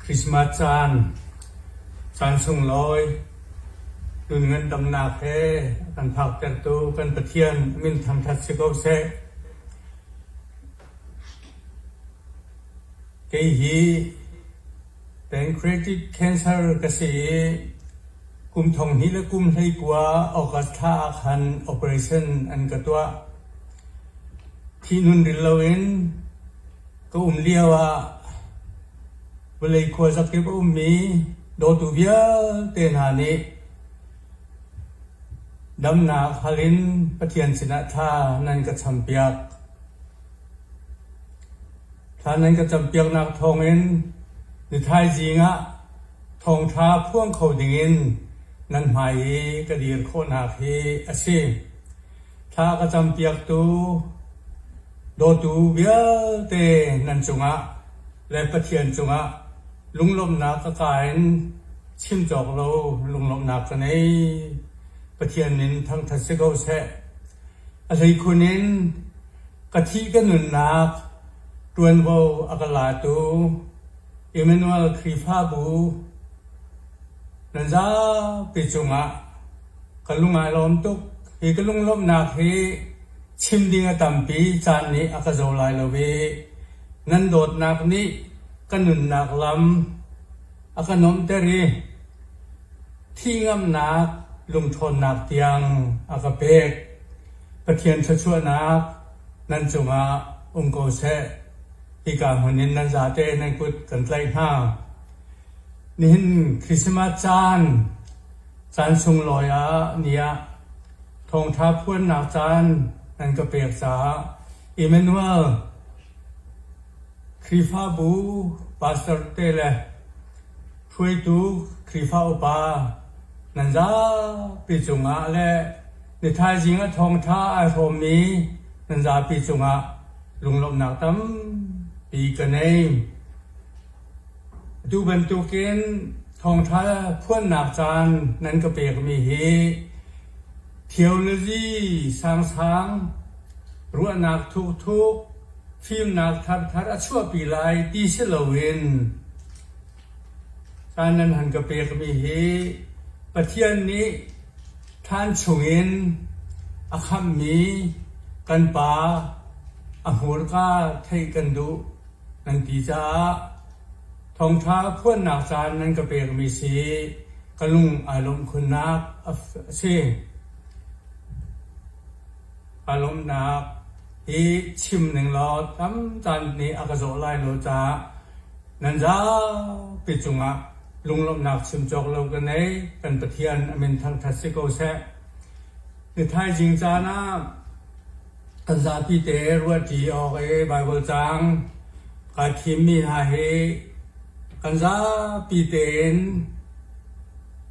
Christmas caan, caan sunglawi, nun ngandamnak he a kan phaktertu kan Pathian a min thangṭhat si ko seh. Kei hi pancreatic cancer ka si i kum thong hnih le kum 19 August thla ah khan operation an ka tuah. Thih nun ril loin ka um lioah vawlei khuazakip a ummi dawtu vialte hna nih damnak hal in Pathian sinah thla nan ka champiak. Thla nan ka campiaknak thawngin ni thaizing ah thawngṭha phuang kho dingin nan hmai i ka dir khawhnak hi a si. Thla ka campiaktu dawtu vialte nan cungah le Pathian cungah lunglawmhnak ka kaa in chim cawk lo lunglawmhnak ka nei. Pathian min thangṭhat si ko seh. A hleikhun in Ka thih ka nunnak ṭuanvo a ka latu Immanuel Khrihfabu nan zapi cungah ka lung ai lawm tuk. Hi ka lunglawmhnak hi chim ding a tampi caan nih a ka zo lai lo i nan dawtnak nih ka nunnak lam a ka nuamhter i thih ngamnak lungṭhawnnak tiang a ka pek. Pathian thluachuahnak nan cungah um ko seh. Hika hmun in nan zate nan kut kan tlaih hna. Nihin Christmas caan, caan sunglawi ah ni ah thawngṭha phuannak caan nan ka pek caah Emmanuel Khrihfabu pastor te le hruaitu Khrihfa upa nan zapi cungah le Ni thaizing a thawngṭha ai hrawmmi nan zapi cungah lunglawmhnak tampi ka nei. Atu bantukin thawngṭha phuannak caan nan ka pekmi hi theology sangsang, ruahnak thukthuk, fimnak tharthar a chuahpi lai ti si loin caan nan han ka pekmi hi Pathian nih Thlan chungin a khamhmi kan Pa a hmurka theih kan duh nan ti caah thawngṭha phuannak caan nan ka pekmi si ka lung ai lawmh khunnak a si. Kaa lawmhnak hi chim ning law tam caan nih a ka zawh lai lo caah nan zapi cungah Lunglawmhnak chim cawk lo ka nei. Kan Pathian a min thangṭhat si ko seh. Ni thaizing caan ah kan zapi te ruahṭi awk i Baibal caang kai thimmi hna hi kan zapi tein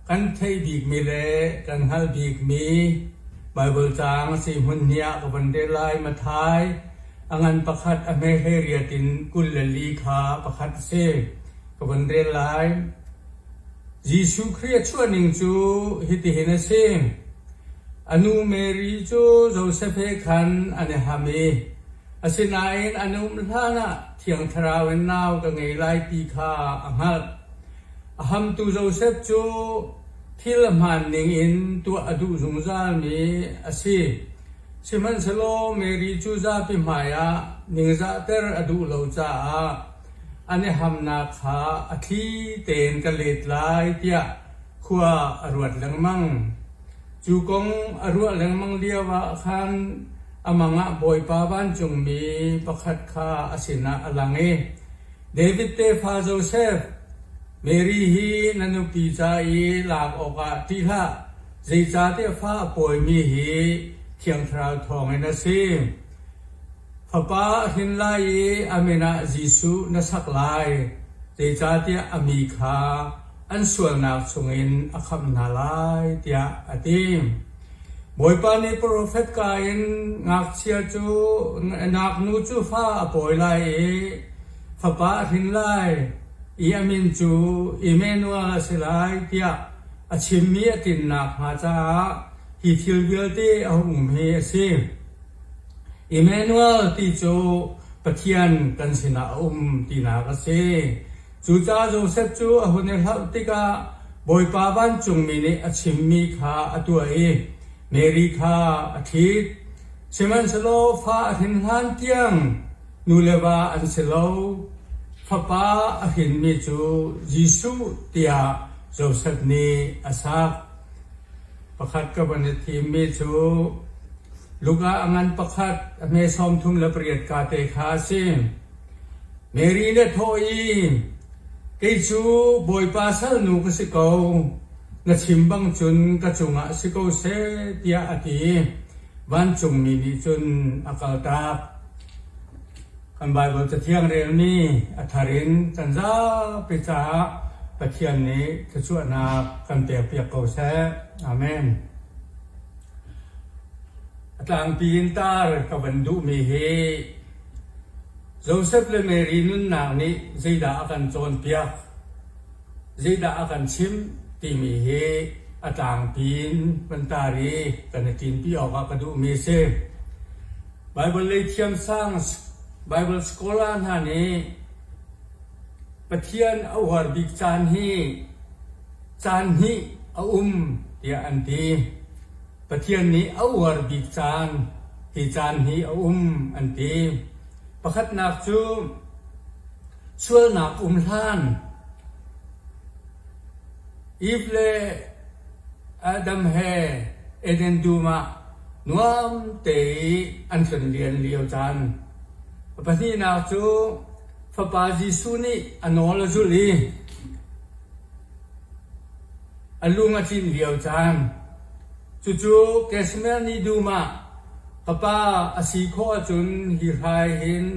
kan theih bikmi le kan hngalh bikmi Baibal caang a si hmun hnih ah ka von rel lai. Matthai a ngan pakhat a hme 18 in 24 kha pakhat a si. Ka von rel lai. Jesuh Khrih a chuahning cu hitihin a si. A nu Mary cu Josef he khan an i ham i asinain an um hlanah Thiang Thlarau in nau ka ngei lai ti kha a hngalh. A hamtu Josef cu thil a hmaan ningin tuah a duh zungzalmi a si. Sihmanhsehlaw Mary cu zapi hmaiah ningzahter a duh lo caah an i hamnak kha a thli tein ka let lai tiah khua a ruat lengmang. Cu kong a ruah lengmang lioah khan a mang ah Bawipa vancungmi pakhat kha a sinah a lang i, David tefa Josef, Mary hi na nupi ca i lak awkah ṭih hlah, zeicahtiah fa a pawimi hi Thiang Thlarau thawngin a si. Fapa a hrin lai i a min ah Jesuh na sak lai, zeicahtiah a mi kha an sualnak chungin a khamh hna lai, tiah a ti. Bawipa nih profet ka in ngakchia cu ngaknu cu fa a pawi lai i fapa a hrin lai i a min cu Immanuel a si lai tiah a chimmi a tlin nakhnga caah hi thil vialte a hung um hi a si. Immanuel ti cu Pathian kan sinah a um tinak a si. Cucaah Josef cu a hun i hlauh tikah Bawipa vancungmi nih a chimmi kha a tuah i Mary kha a ṭhit. Sihmanhsehlaw fa a hrin hlan tiang nu le va an si lo. Fapa a hrinmi cu Jesuh tiah Josef nih a sak. Pakhat ka van i thimmi cu Luka a ngan pakhat a hme 38 ka te kha a si. Mary nih a thawh i, Kei cu Bawipa salnu ka si ko, na chim bang cun ka cungah si ko seh, tiah a ti. Vancungmi nih cun a kaltak. Kan Baibal Cathiang relmi a thar in kan zapi caah Pathian nih thluachuahnak kan pekpiak ko seh. Amen. A tlangpi in tar ka van duhmi hi Josef le Mary nunnak nih zeidah a kan cawnpiak, zeidah a kan chimh timi hi a tlangpi in van tar i kan i ṭinpi awkah ka duhmi a si. Baibal lei thiamsang Baibal scholar hna nih Pathian a uar bik caan hi caan hnih a um tiah an ti. Pathian nih a uar bik caan hi caan hi a um an ti. Pakhatnak cu sualnak um hlan Eve le Adam he Eden dum ah nuam te i an tlonlian lio caan. A pahnihnak cu Fapa Jesuh nih a nawl a zulh i a lung a tlinh lio caan. Cucu Gethsemane dum ah ka Pa a si khawh ahcun hi hrai hin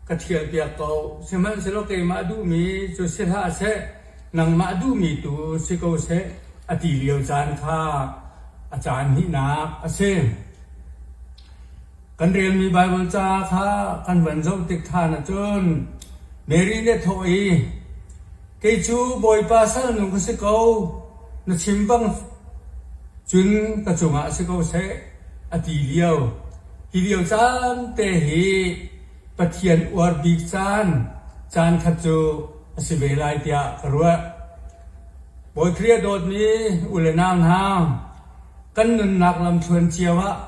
ka ṭhialpiak ko, sihmanhsehlaw keimah duhmi cu si hlah seh, nangmah duhmi tu si ko seh a ti lio caan kha a caan hnihnak a si. Kan relmi Baibal ca kha kan van zoh tik ṭhan ahcun Mary nih a thawh i, Kei cu Bawipa salnu ka si ko, na chim bang cun ka cungah si ko seh, a ti lio. Hi lio caan te hi Pathian uar bik caan, caan khat cu a si ve lai tiah ka ruah. Bawi Khrih a dawtmi u le nau hna, kan nunnak lamthluan cio ah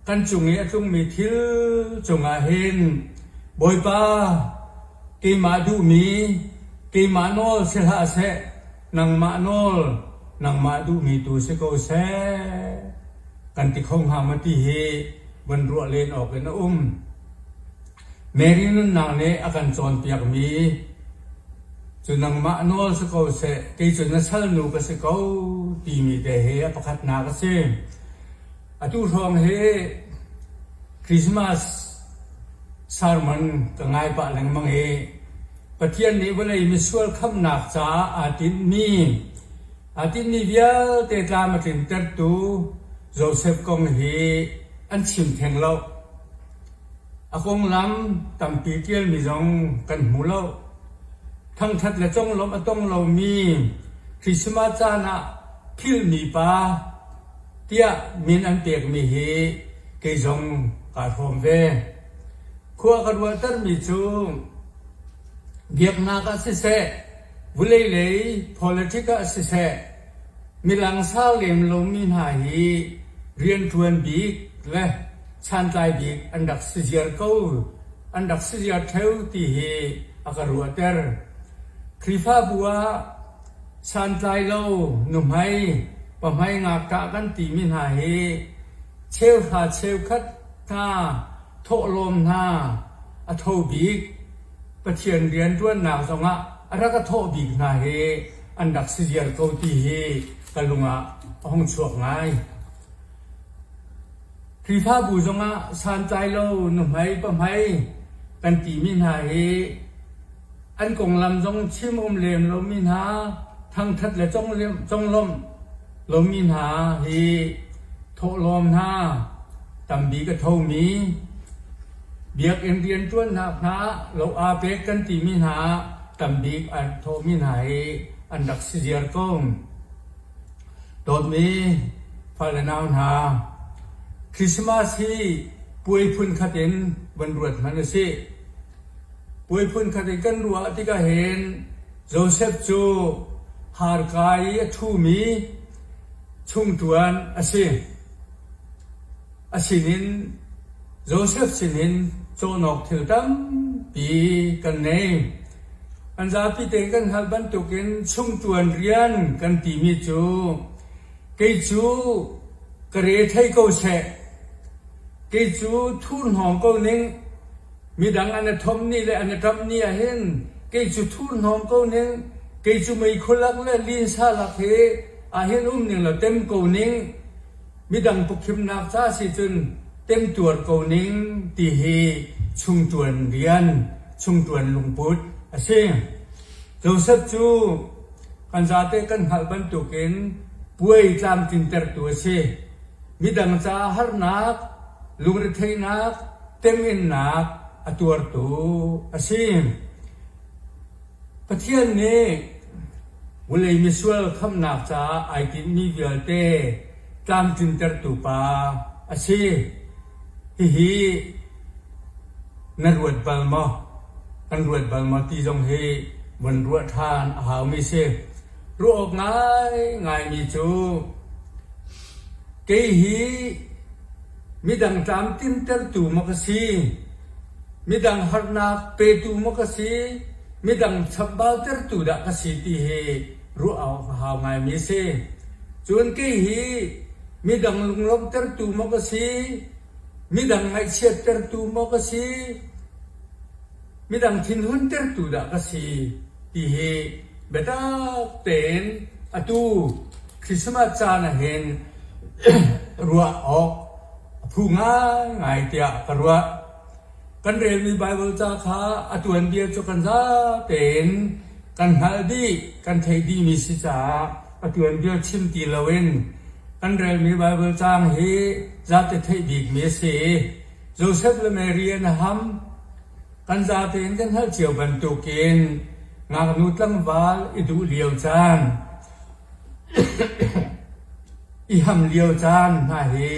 kan cung i a tlungmi thil cungah hin Bawipa keimah duhmi keimah nawl si hlah seh nangmah nawl nangmah duhmi tu si ko seh kan ti kho hnga maw ti hi van ruah len awk in a um. Mary nunnak nih a kan cawnpiakmi cu nangmah nawl si ko seh, kei cu na salnu ka si ko timi te hi a pakhatnak a si. Atu hrawng hi Christmas sermon ka ngai pah lengmang i Pathian nih vawlei misual khamhnak caah aa tinhmi aa tinhmi vialte tlam a tlintertu Joseph kong hi an chim theng lo. A konglam tampi ṭialmi zong kan hmu lo. Thangṭhat le conglawmh a tong lomi Christmas caan ah philhmi pa tiah min an pekmi hi kei zong kaa hrawm ve. Khua ka ruahtermi cu biaknak ah siseh, vulei lei politic ah siseh, milangsar lem lomi hna hi rianṭuan bik le santlai bik an rak si ziar ko, an rak si ziar ṭheo ti hi a ka ruahter. Khrihfabu ah santlai lo nuhmei, pahmei ngakṭah kan timi hna hi cheuhra cheukhat hna thawhlawm hna a tho bik, Pathian rianṭuannak zongah a rak a thawh bik hna hi an rak si ziar ko ti hi ka lung ah a hung chuak ngai. Khrihfabu zongah santlai lo nuhmei pahmei kan timi hna hi an konglam zong chim um lem lomi hna thangṭhat le conglawmh lomi hna hi thawhlawm hna tambik a thomi biakinn rianṭuannak hna lo aa pek kan timi hna tambik an thawhmi hna hi an rak si ziar ko. Dawtmi fale nau hna, Christmas hi puai phunkhat in van ruat hmanh usih. Puai phunkhat in kan ruah tikah hin Josef cu harka i a ṭhumi chungṭuan a si. A sinin Josef sinin cawnawk thil tampi kan nei. An zapi tein kan hngalh bantukin chungṭuan rian kan timi cu kei cu ka re thei ko seh, kei cu thurhnawm ko ning, midang an i thomh ni le an i ṭamh ni ahhin kei cu thurhnawm ko ning, kei cu meikhu lak le linsa lak hi ahhin um ning law tem ko ning, midang pawkhimnak ca si cun temtuar ko ning ti hi chungṭuan rian, chungṭuan lungput a si. Josef cu kan zate kan hngalh bantukin puai tlamtlintertu a si. Midang caah harnak, lungretheihnak, teminnak a tuartu a si. Pathian nih vawlei misual khamhnak caah ai tinhmi vialte tlamtlintertu pa a si. Hihi na ruat bal maw? Kan ruat bal maw ti zong hi von ruah ṭhan a haumi si. Ruah awk ngaingaimi cu kei hi midang tlamtlintertu maw ka si? Midang harnak petu maw ka si? Midang chambautertu dah ka si ti hi ruah awk a hau ngaimi a si. Cun kei hi midang lunglawmhtertu maw ka si? Midang ngaihchiattertu maw ka si? Midang thinhuntertu dah ka si? Ti hi biatak tein atu Christmas caan ahhin ruah awk a phu ngaingai tiah ka ruah. Kan relmi Baibal ca kha a tuanbia cu kan zate in kan hngalh dih, kan theih dihmi si caah a tuanbia chim ti loin kan relmi Baibal caang hi zate theih bikmi a si i Josef le Mary an ham. Kan zate in kan hngalh cio bantukin ngaknu tlangval i duh lio caan, i ham lio caan hna hi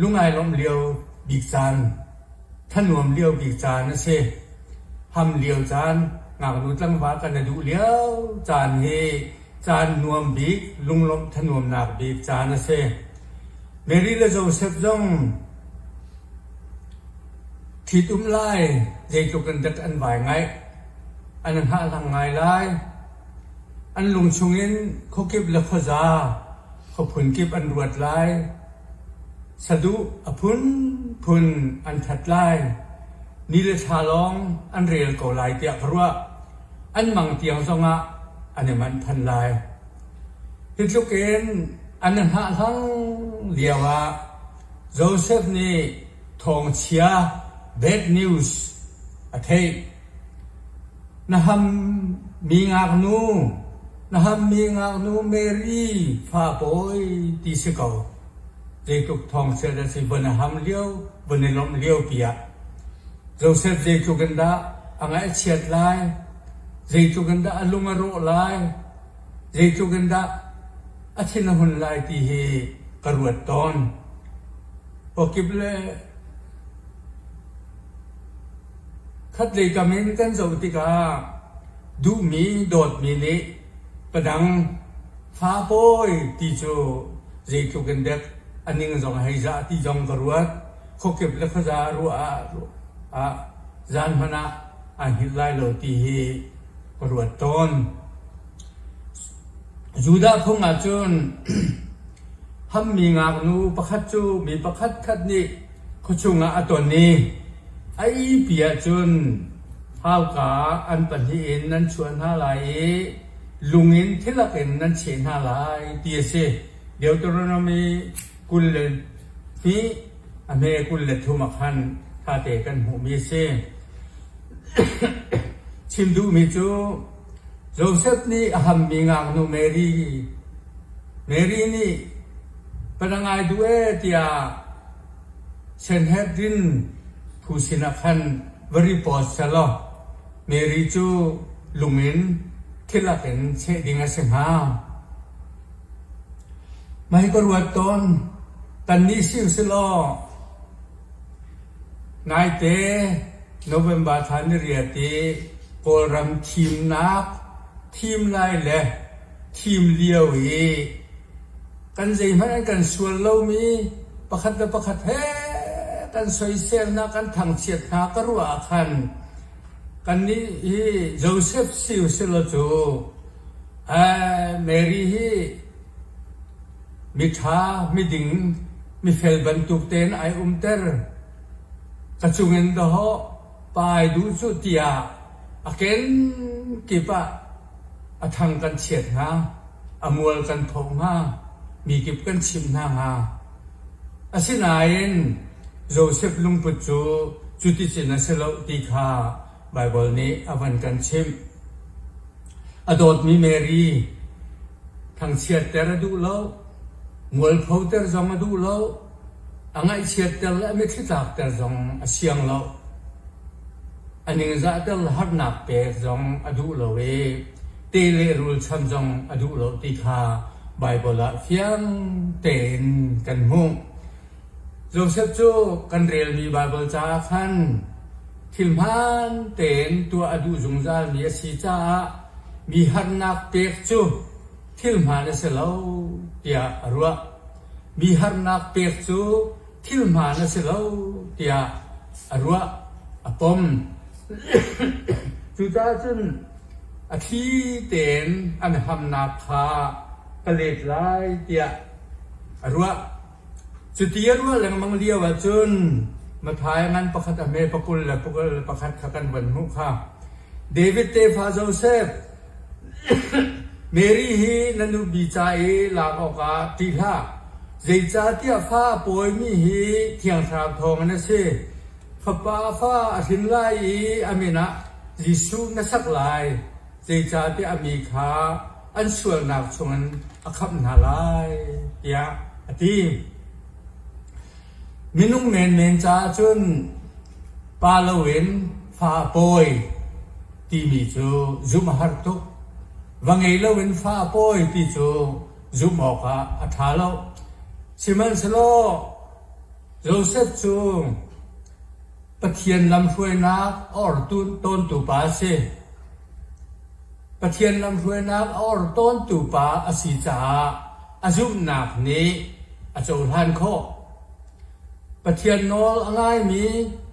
lungai lawmh lio bik caan, thanuam lio bik caan a si. Ham lio caan, ngaknu tlangval kan i duh lio caan hi caan nuam bik, lunglawmh thanuamnak bik caan a si. Mary le Joseph zong ṭhitum lai zeitluk in dak an vai ngaih, an hngahhlang ngai lai. An lung chungin khuakip le khuaza, khuaphun kip an ruat lai. Saduh a phunphun an that lai. Ni le thla lawng an rel ko lai tiah ka ruah. An mang tiang zongah an i manh than lai. Hi tluk in an i hngahhlang lio ah Joseph nih thawngchia bad news a theih. Na hammi ngaknu, na hammi ngaknu Mary fa pawi ti si ko. Zeitluk thawngchiat a si von a ham lio, von i lawmh lio pi ah. Joseph zeitluk in dah a ngaihchiat lai, zeitluk in dah a lung a rawh lai, zeitluk in dah a thin a hun lai ti hi ka ruat tawn. Pawkip le Khatlei kam in kan zoh tikah duhmi dawtmi nih padang fa pawi ti cu zeitluk in dek a ning zong a hei zah ti zong ka ruat. Khuakip le khuaza ruah ah zan hmanh ah aa hngilh lai lo ti hi ka ruat tawn. Judah phung ahcun hammi ngaknu pakhat cu mi pakhat khat nih Khuachung ah a ton i a ihpi ahcun hauka an pahnih in nan chuah hna lai i lung in thilak in nan cheh hna lai ti a si. Deuteronomy 22 a hme 23 ah khan ṭhate kan hmuhmi a si. Chim duhmi cu Josef nih a hammi ngaknu Mary, Mary nih pa ngai duh ee tiah Sanhedrin phu sinah khan va report sehlaw Mary cu lung in thilak in cheh ding a si hnga. Mah hi ka ruat tawn. Kannih si usilaw naite November thla ni riat i Kawlram thimnak thim lai le thim lio i kan zeihmanh an kan sual lomi pakhat le pakhat he kan soiselnak kan thangchiat hna ka ruah ah khan kannih hi Joseph si usih law cu Mary hi miṭha, miding, mifel bantuk tein ai umter. Ka cungin dawh pa ai duh cu tiah a kenkip ah a thang kan chiat hnga, a mual kan phoh hnga, mi kip kan chimh hna hnga. Asinain Josef lungput cu cuticun a si lo ti kha Baibal nih a van kan chimh. A dawtmi Mary thangchiatter a duh lo, mualphoter zong a duh lo, a ngaihchiatter le a mitthli tlakter zong a siang lo. A ningzahter le harnak pek zong a duh lo i te le rul cham zong a duh lo ti kha Baibal ah fiang tein kan hmuh. Josef cu kan relmi Baibal caah khan thil hmaan tein tuah a duh zungzalmi a si caah mi harnak pek cu thil hmaan a si lo tiah a ruah. Mi harnak pek cu thil hmaan a si lo tiah a ruah, a pom. Cucaah cun a thli tein an hamnak kha ka let lai tiah a ruah. Cuti a ruah lengmang lio ahcun Matthai ngan pakhat a hme pakul le pakul le pakhat kha kan van hmuh kha. David tefa Josef, Mary hi na nupi ca i lak awkah ṭih hlah. Zeicahtiah fa a pawimi hi Thiang Thlarau thawngin a si. Fapa fa a hrin lai i a min ah Jesuh na sak lai. Zeicahtiah a mi kha an sualnak chungin a khamh hna lai, tiah a ti. Minung menmen caah cun pa loin fa a pawi timi cu zumh a har tuk. Va ngei loin fa a pawi ti cu zumh awkah a ṭha lo. Sihmanhsehlaw Josef cu Pathian lamhruainak a or tawntu pa a si. Pathian lamhruainak a or tawntu pa a si caah a zumhnak nih a cohlan khawh. Pathian nawl a ngaimi,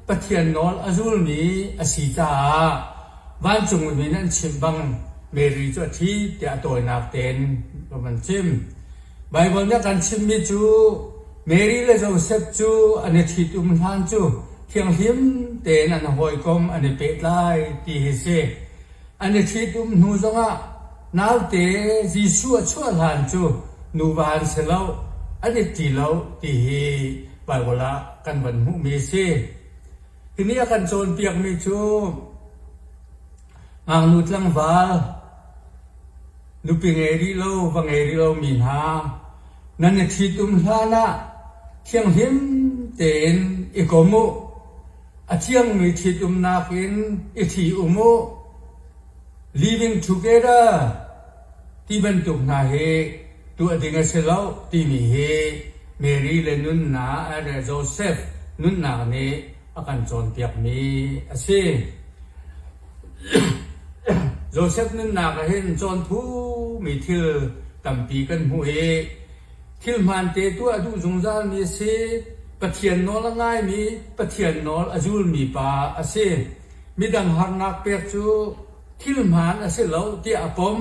Pathian nawl a zulmi a si caah vancung mi nih an chimh bang Mary cu a thi tiah a tawinak tein ka van chim. Baibal nih a kan chimhmi cu Mary le Josef cu an i ṭhitum hlan cu thianghlim tein an hawikom an i pehtlai ti hi si. An i ṭhitum hnu zongah naute Jesuh a chuah hlan cu nuva an si lo, an i ṭi lo ti hi Baibal ah kan van hmuhmi a si. Hi nih a kan cawnpiakmi cu ngaknu tlangval Nupi ngei rih lo, va ngei rih lomi hna, nan i ṭhitum hlanah thianghlim tein i kom u. A thiangmi ṭhitumnak in i ṭhi um u. Living together ti bantuk hna hi tuah ding a si lo timi hi Mary le nunnak le Joseph nunnak nih a kan cawnpiakmi a si. Josef nunnak ah hin cawn phumi thil tampi kan hmuh i thil hmaante tuah a duh zungzalmi a si. Pathian nawl a ngaimi, Pathian nawl a zulmi pa a si. Midang harnak pek cu thil hmaan a si lo tiah a pom.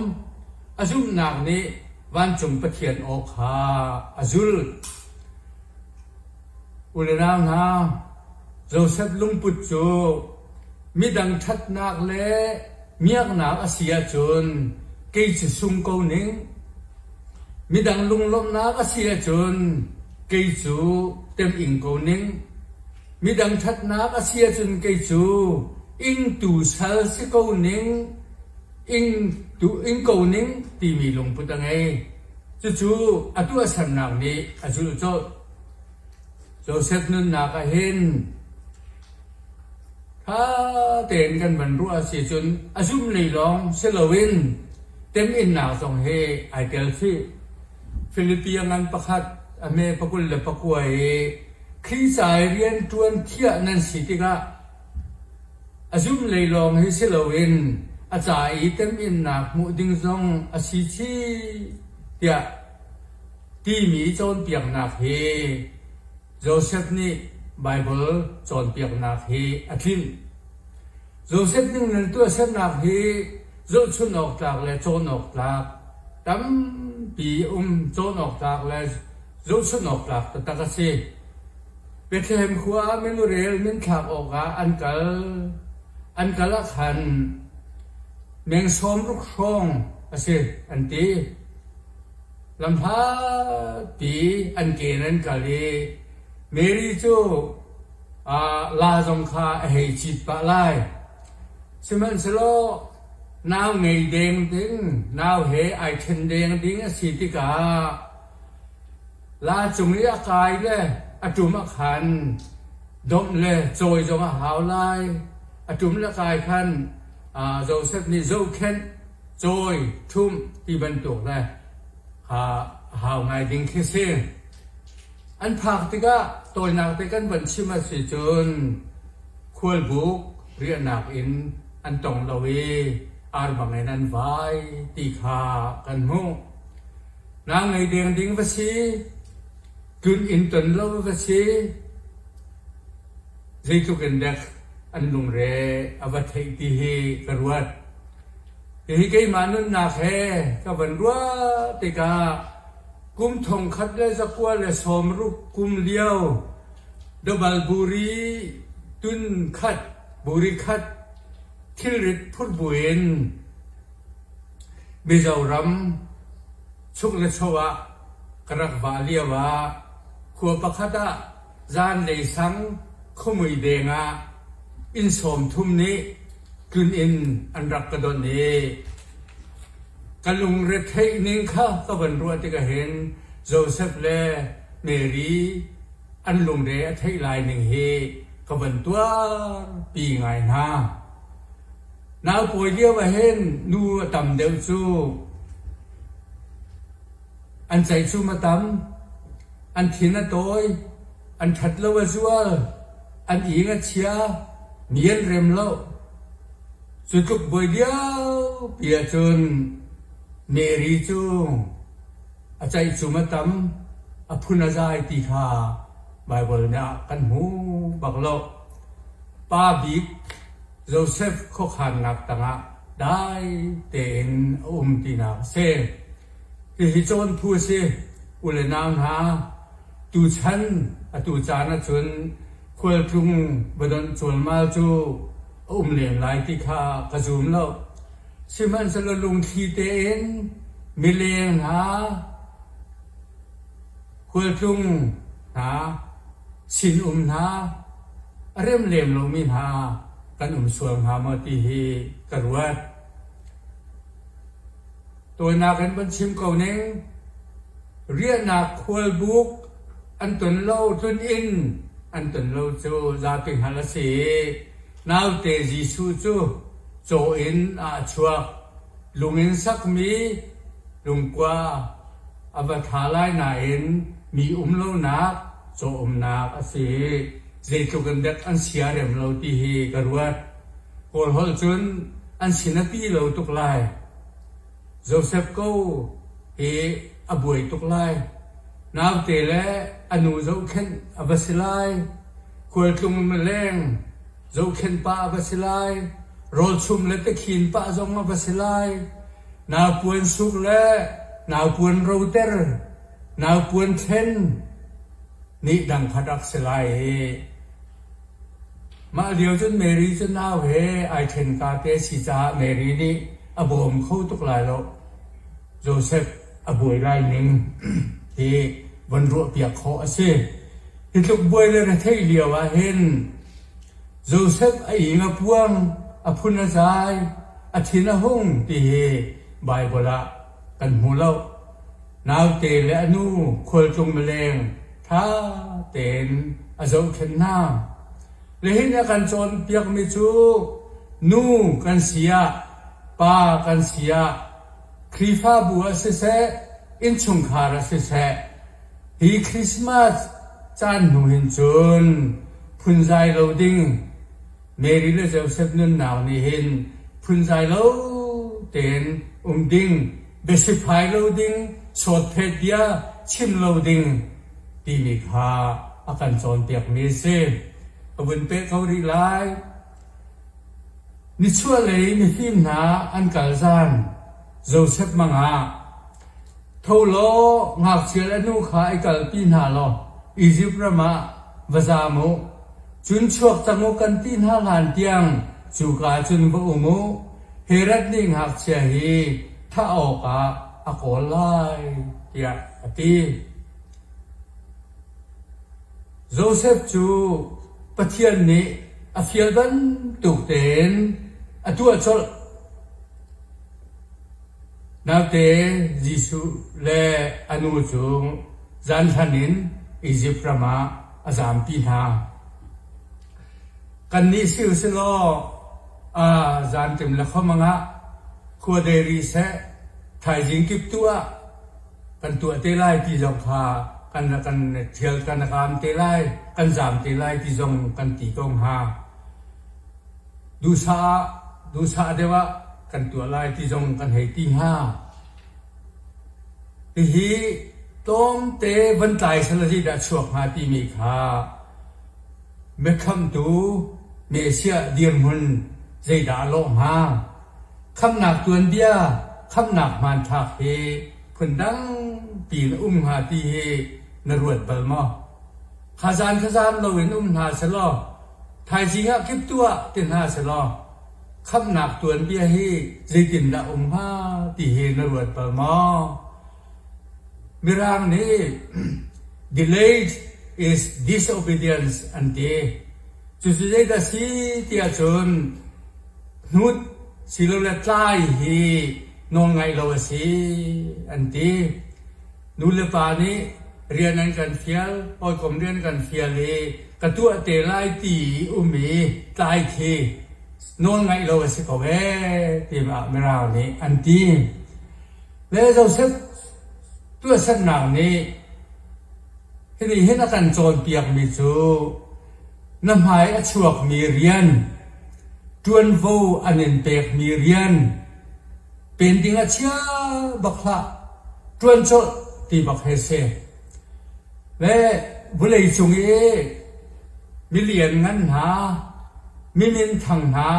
A zumhnak nih vancung Pathian aw kha a zulh. U le nau hna, Josef lungput cu midang ṭhatnak le miaknak a si ahcun kei cu sung ko ning. Midang lunglawmhnak a si ahcun kei cu tem-ing ko ning. Midang ṭhatnak a si ahcun kei cu ingtu sal si ko ning, ingtu ing ko ning timi lungput a ngei. Cucu a tuahsernak nih a zulh colh. Josef nunnak ah hin ṭha tein kan van ruah a si cun a zumh lei lawng si loin teminnak zong hi ai tel chih. Filipi a ngan pakhat a hme pakul le pakua i Khrih ca i rianṭuan thiah nan si tikah. A zumh lei lawng hi si loin a ca i teminnak hmuh ding zong a si chih tiah timi cawnpiaknak hi Josef nih Baibal cawnpiaknak hi a tlinh. Josef ning nan tuahsernak hi zohchunh awk tlak le cawn awk tlak tampi um cawn awk tlak le zohchunh awk tlak taktak a si. Bethlehem khua ah minurel minthlak awkah an kal. An kal ah khan meng 60 hrawng a si an ti. Lamhlatpi an ke in an kal i Mary cu la zong kha a hei cit pah lai. Sihmanhsehlaw nau ngei deng ding, nau he ai ṭhen deng ding a si tikah La cung i a kai le a ṭum ah khan domh le cawi zong a hau lai. A ṭum le kai khan Josef nih zohkhenh, cawi, ṭhumh ti bantuk le a hau ngai ding khi si. An phak tikah tawinak te kan van chim a si cun khualbuk riahnak inn an tong lo i ar bangin an vai ti kha kan hmuh. Nang ngei deng ding va si, tlun inn ton lo va si, zeitluk in dek an lungre a va theih ti hi ka ruat. Hihi keimah nunnak he ka van ruah tikah kum 1960 kum lio dobal buri tun khat buri khat thilrit phurh buin Mizoram chuk le cho ah ka rak vah lio ah khua pakhat ah zanlei sang khuamui deng ah inn 30 nih tlun inn an rak ka donh i ka lungretheih ning kha ka van ruah tikah hin Joseph le Mary an lungre a theih lai ning hi ka van tuarpi ngai hna. Naupawi lio ahhin nu a tam deuh cu an ceihcum a tam, an thin a tawi, an ṭhat lo a zual, an ing a chia, mi an rem lo. Cu tluk buai liopi ahcun Mary cu a ceihcum a tam, a phun a zai ti kha Baibal nih ah kan hmu bak lo. Pa bik Josef khuakhannak tangah dai tein a um tinak a si. Hihi cawn phu a si. U le nau hna, tuchan atu caan ahcun khualtlung va donh cualmal cu a um lem lai ti kha ka zum lo. Sihmanhsehlaw lungthli tein mileng hna, khualtlung hna, sinum hna, a rem lem lomi hna kan um sual hnga maw ti hi ka ruat. Tawinak in van chim ko ning, riahnak khualbuk an ton lo tlun inn an ton lo cu zapi hngalh a si i naute Jesuh cu caw in ah a chuak. Lung in sakmi lungkua a va ṭha lai nain mi um lonak cawumnak a si i zeitluk in dek an siarem lo ti hi ka ruat. Kawl holh cun an sin a pi lo tuk lai. Josef ko hi a buai tuk lai. Naute le a nu zohkhenh a va si lai. Khualtlung leng zohkhenh pah a va si lai. Rawlchum le tikhin pah zong a va si lai. Naupuan suk le naupuan roter, naupuan thlen nih dang kha rak si lai i mah lio cun Mary cu nau he ai ṭhen ka te si caah Mary nih a bawm kho tuk lai lo. Joseph a buai lai ning hi von ruahpiak khawh a si. Hi tluk buai le retheih lio ah hin Joseph a ing a puang, a phun a zai, a thin a hung ti hi Baibal ah kan hmu lo. Naute le a nu khualtlung mileng ṭha tein a zohkhenh hna. Nihin a kan cawnpiakmi cu nu kan si ah, pa kan si ah, Khrihfabu ah siseh, innchungkhar ah siseh, hi Christmas caan hnu hin cun phunzai lo ding. Mary le Josef nunnak nih hin phunzai lo tein um ding, biasiphai lo ding, sawtphet bia chim lo ding timi kha a kan cawnpiakmi a si. Ka vun peh ko rih lai. Nichuahlei mifim hna an kal zan Josef mang ah Tho law ngakchia le nu kha i kalpi hna law Izipt ram ah va zaam u. Cun chuak cang u kan ti hna hlan tiang cuka cun va um u. Herod nih ngakchia hi thah awkah a kawl lai, tiah a ti. Josef cu Pathian nih a fial bantuk tein a tuah colh. Naute Jesuh le a nu cu zanhlan in Izipt ram ah a zampi hna. Kannih si usilaw zanṭim le khuamang ah khua dei rih seh, thaizing kiptuh ah kan tuah te lai ti zong kha kan kan ṭhial kan kaam te lai, kan zaam te lai ti zong kan ti ko hnga. Duhsah ah duhsah deuh ah kan tuah lai ti zong kan hei ti hnga. Hihi tlawmte van tlai sal zeidah chuak hnga timi kha biakhamtu Messiah dirhmun zeidah a lawh hnga? Khamhnak tuanbia, khamhnak hmanthlak hi phundang piin a um hnga ti hi na ruat bal maw? Kha zan kha zan loin um hna selaw thaizing ah kip tuah ti hna selaw khamhnak tuanbia hi zeitindah um hnga ti hi na ruat bal maw? Mirang nih delayed is disobedience an ti. Cucu zeidah si tiah cun hnut silole tlai hi nawlngaih lo a si an ti. Nu le pa nih rian an kan fial, hawikom rian kan fial i ka tuah te lai ti um i tlai khi nawlngaih lo a si ko ee tiah Mirang nih an ti. Le Joseph tuahsernak nih hiti hin a kan cawnpiakmi cu na hmai a chuakmi rian, ṭuanvo an in pekmi rian, pen ding a chia bak hlah, ṭuan colh ti bak he si. Le vawlei cung i milian ngan hna, mi minthang hna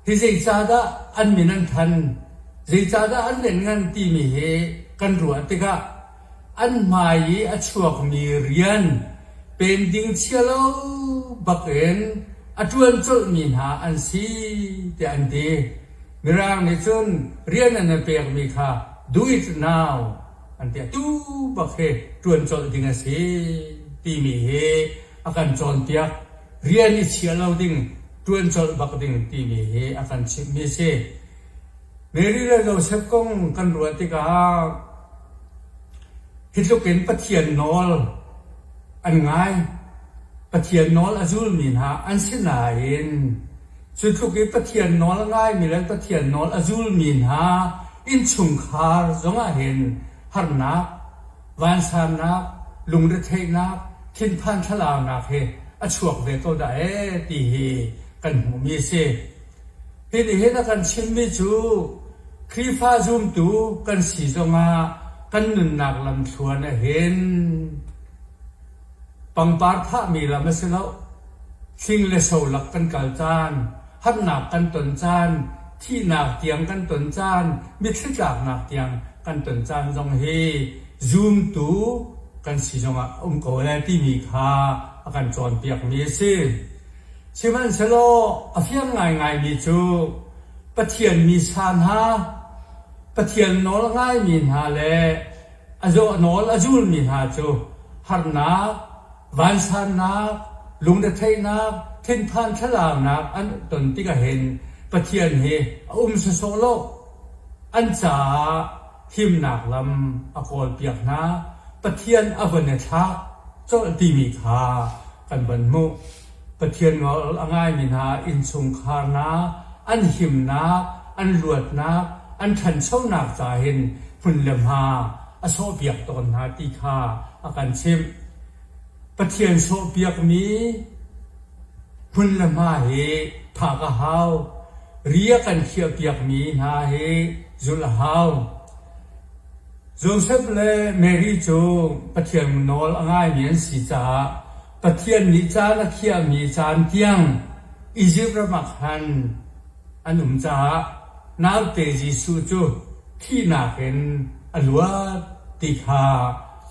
hi zeicahdah an min an than, zeicahdah an lianngan timi hi kan ruah tikah an hmai i a chuakmi rian pen ding chia lo bakin a ṭuan colhmi hna an si tiah an ti. Mirang nih cun rian an i pekmi kha do it now an ti. Atu bak hi ṭuan colh ding a si timi hi a kan cawnpiak. Rian i chia lo ding, ṭuan colh bak ding timi hi a kan chimhmi a si. Mary le Joseph kong kan ruah tikah hi tluk in Pathian nawl an ngai. Pathian nawl a zulmi hna an si nain cu tluk i Pathian nawl a ngaimi le Pathian nawl a zulmi hna innchungkhar zongah hin harnak, vansannak, lungretheihnak, thinphan thlalaunak hi a chuak ve ko dah ee ti hi kan hmuhmi a si. Hi nih hin a kan chimmi cu Khrihfa zumtu kan si zongah kan nunnak lamthluan ahhin pangpar phahmi lam a si lo. Thling le solak kan kal caan, harnak kan ton caan, thihnak tiang kan ton caan, mitthli tlaknak tiang kan ton caan zong hi zumtu kan si zongah a um ko ee timi kha a kan cawnpiakmi a si. Sihmanhsehlaw a fiang ngaingaimi cu Pathian misa hna, Pathian nawl a ngaimi hna le a nawl a zulmi hna cu harnak, vansannak, lungretheihnak, thinphan thlalaunak an ton tikah hin Pathian hi a um sawsawh lo. An caah himnak lam a kawlpiak hna. Pathian a van i thlak colh timi kha kan van hmuh. Pathian nawl a ngaimi hna innchungkhar hna an himnak, an luatnak, an ṭhanchonak ca hin hmun le hma a sawhpiak tawn hna ti kha a kan chimh. Pathian sawhpiakmi hmun. Hmun le hma hi phak a hau. Ri a kan khiahpiakmi hna hi zulh a hau. Josef le Mary cu Pathian nawl a ngaimi an si caah Pathian nih caan a khiahmi caan tiang Izipt ram ah khan an um caah naute Jesuh cu thihnak in a luat ti kha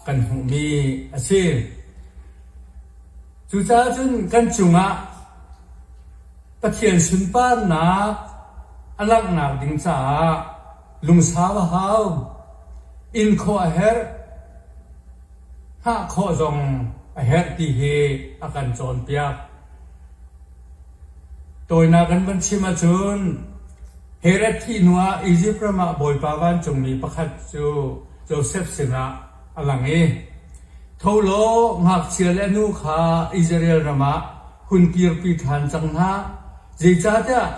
kan hmuhmi a si. Cucaah cun kan cungah Pathian sunparnak a langhnak ding caah lungsau a hau, inn khawh a herh, hngah khawh zong a herh ti hi a kan cawnpiak. Tawinak kan van chim ahcun Herod thih hnuah Izipt ram ah Bawipa vancungmi pakhat cu Josef sinah a lang i, Tho law ngakchia le a nu kha Israel ram ah hun kirpi ṭhan cang hna, zeicahtiah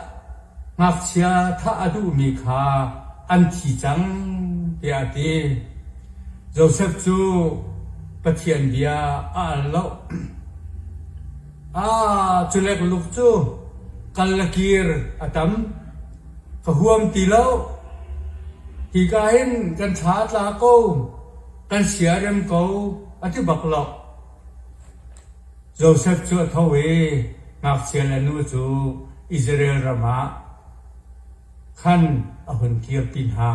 ngakchia thah a duhmi kha an thi cang, tiah a ti. Josef cu Pathian bia a al lo. Ah, culek luk cu kal le kir a tam. Ka huam ti lo. Hika hin kan thla a tla ko, kan siarem ko, a ti bak lo. Josef cu a tho i ngakchia le nu cu Israel ram ah khan a hun kirpi hna.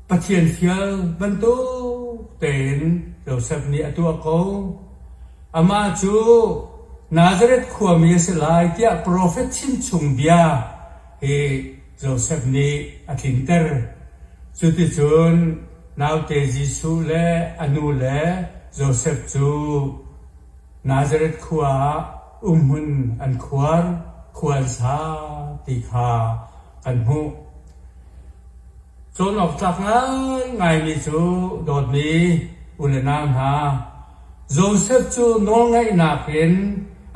Pathian fial bantuk tein Josef nih a tuah ko. Amah cu Nazareth khuami a si lai tiah profet chimchung bia hi Josef nih a tlinter. Cuticun naute Jesuh le a nu le Josef cu Nazareth khua ah umhmun an khuar, khua an sa ti kha kan hmuh. Cawn awk tlak ngaingaimi cu dawtmi u le nau hna, Josef cu nawlngaihnak in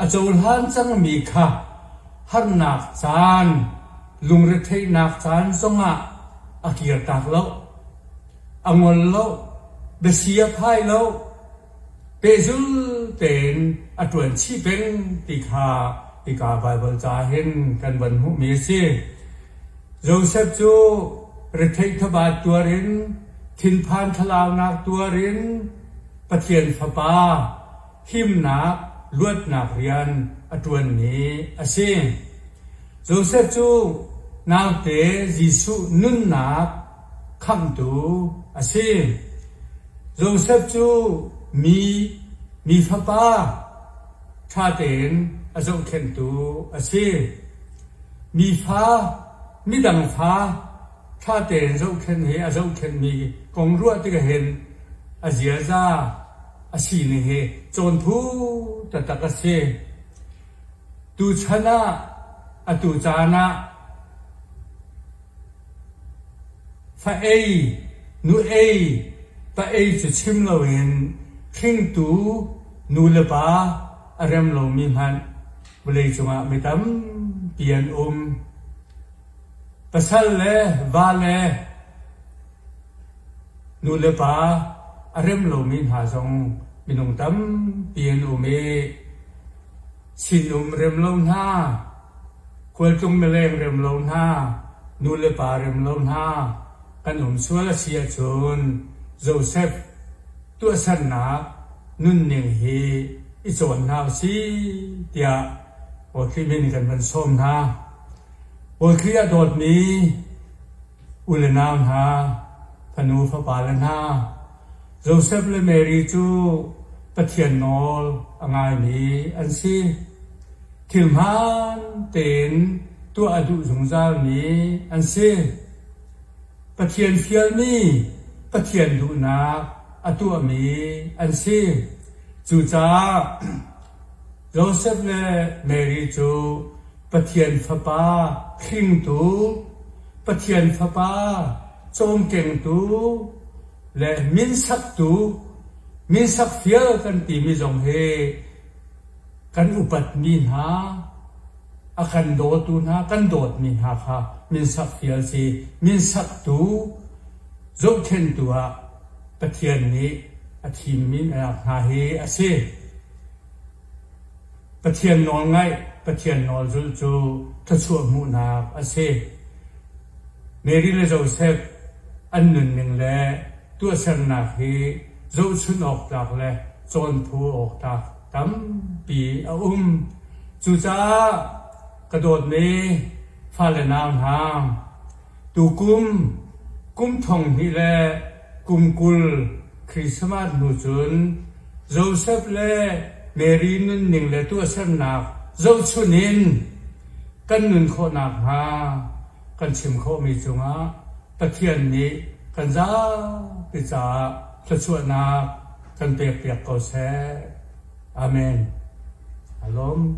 a cohlan cangmi kha harnak caan, lungretheihnak caan zongah a kirtak lo, a ngol lo, biasi a phai lo, pehzul tein a ṭuan chih peng ti kha hika Baibal ca hin kan van hmuhmi a si. Josef cu retheih thabat tuar in thinphan thlalaunak tuar in Pathian Fapa himnak luatnak rian a ṭuanmi a si. Josef cu naute Jesuh nunnak khamhtu a si. Josef cu mi mi fapa ṭha tein a zohkhenhtu a si. Mi fa, midang fa ṭha tein zohkhenh hi a zohkhenhmi kong ruah tikah hin a ziaza a sining hi cawn phu taktak a si. Tuchan ah, atu caan ah Fa ei, nu ei, pa ei cu chim loin hringtu nu le pa a rem lomi hmanh vawleicung ah mi tampi an um. Pasal le va le nu le pa a rem lomi hna zong minung tampi an um i sinum rem lo hna, Khualtlung mileng rem lo hna, nu le pa rem lo hna kan um sual a si ahcun Josef tuahsernak nunning hi i cawn hna usih tiah Bawi min kan van sawm hna. Bawi Khrih a dawtmi u le nau hna, fanu fapa le hna, Josef le Mary cu Pathian nawl a ngaimi an si. Thil hmaan tein tuah a duh zungzalmi an si. Pathian fialmi, Pathian duhnak a tuahmi an si. Cucaah Josef le Mary cu Pathian Fapa hringtu, Pathian Fapa cawmkengtu le minsaktu, minsak fial kan timi zong hi kan upatmi hna, a kan dawtu hna, kan dawtmi hna kha minsak fial si, minsaktu, zohkhenhtu ah Pathian nih a thimmi hna hi a si. Pathian nawlngaih. Pathian nawl zulh cu thluachuah hmuhnak a si. Mary le Josef an nunning le tuahsernak hi zohchunh awk tlak le cawnphu awk tlak tampi a um. Cucaah ka dawtmi fale nau hna, tukum kum thong hnih le kum 20 Christmas hnu cun Josef le Mary nunning le tuahsernak zohchun in kan nun khawh nakhnga kan chim khawhmi cungah Pathian nih kan zapi caah thluachuahnak kan pekpiak ko seh. Amen. Alom.